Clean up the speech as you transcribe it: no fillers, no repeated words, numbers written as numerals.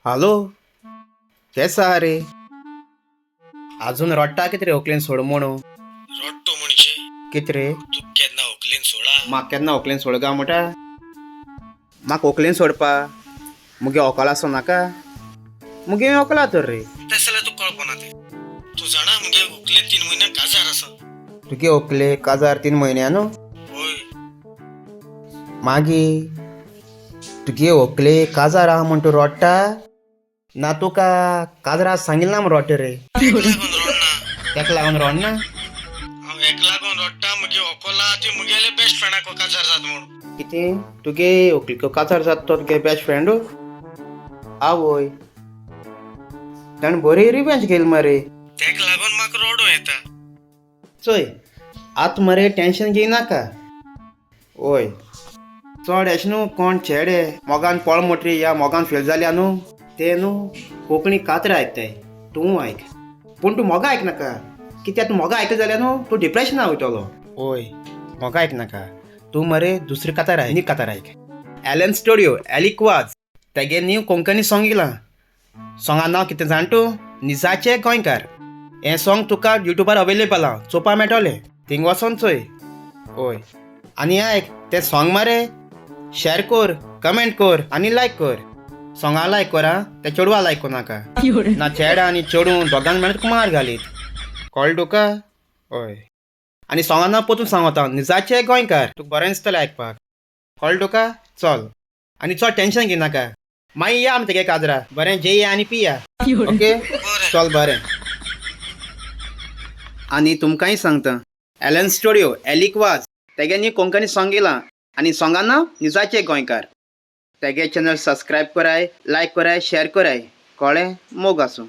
हालो, केसो आहा रे? आजून रडटा कितें रे व्हंकलेन सोड म्हणून? रडटो म्हणजे? कितें रे? तूं केन्ना व्हंकलेन सोडा? म्हाका केन्ना व्हंकलेन सोड गा म्हणटा? म्हाका व्हंकलेन सोडपा मुगे व्हंकल आसो नाका? मुगे व्हंकला तर रे. तें जाल्यार तुका कळपाना तें. तूं जाणा मुगे व्हंकले 3 म्हयन्या काजार आसा. तुगे व्हंकले काजार 3 म्हयन्या न्हू? हय. मागीर तुगे व्हंकले काजार आहा म्हण तूं रडटा ना? तुका काजरा सांगिल्लें ना म्हण रडटा रे? तेका लागून रडना. तेका लागून रडना? हांव हेका लागून रडटा, मुगे व्हंकल आहा ती मुगेले बेस्ट फ्रेंडाक काजार जाता म्हूण. कितें? तुगे व्हंकलेको काजार जाता तो तुगे बेस्ट फ्रेंड? आवय, ताणें बरी रिवेंज घेयली मरे. तेका लागून म्हाका रडूं येता. चोय, आतां मरे टेंशन घेयनाका. ओय, चड एशें न्हू कोण चेडे मोगान पळ मोटरी या मोगान फेल जाल्या न्हू, ते न्हू कोंकणी कातरां आयकताय. तूं आयक, पूण तूं मोगा आयकनाका, कित्याक तूं मोगा आयकले जाल्यार न्हू तूं डिप्रेशना वयतलो. ओय, मोगा आयकनाका तूं मरे, दुसरी कातार आयक, न्ही कातार आयक. एलन स्टुडियो एलिक वाज तेगे न्यू कोंकणी सॉंग येयलां. सॉंगा नांव कितें जाण तूं? निजाचे गोंयकार. हें सॉंग तुका युट्यूबार अवेलेबल आहा, चोवपा मेळटलें, थिंग वचोन चोय. ओय, आनी आयक, तें सॉंग मरे शेअर कर, कमेंट कर आनी लायक कर. सॉंगा लायक कर आं, तें चेडवा लायक करनाका ना चेडा आनी चेडूं दोगान मेळून तुका मार घालीत, कळ्ळें तुका? हय, आनी सॉंगा नांव परतून सांगता, निजाचे गोंयकार. तुका बरें दिसतलें आयकपाक, कळ्ळें तुका? चल, आनी चड टेंशन घेयनाका. मागीर या आमी तेगे काजरा, बरें जेया आनी पिया, ओके? बरें. चल, बरें. आनी तुमकांय सांगता, एलन स्टुडियो एलिक वाज तेगे न्ही कोंकणी सॉंग येयलां आनी सॉंगा नांव निजाचे गोंयकार. तेगे चॅनल सबस्क्रायब कराय, लायक कराय, शेअर कराय, कळ्ळें? मोग आसूं.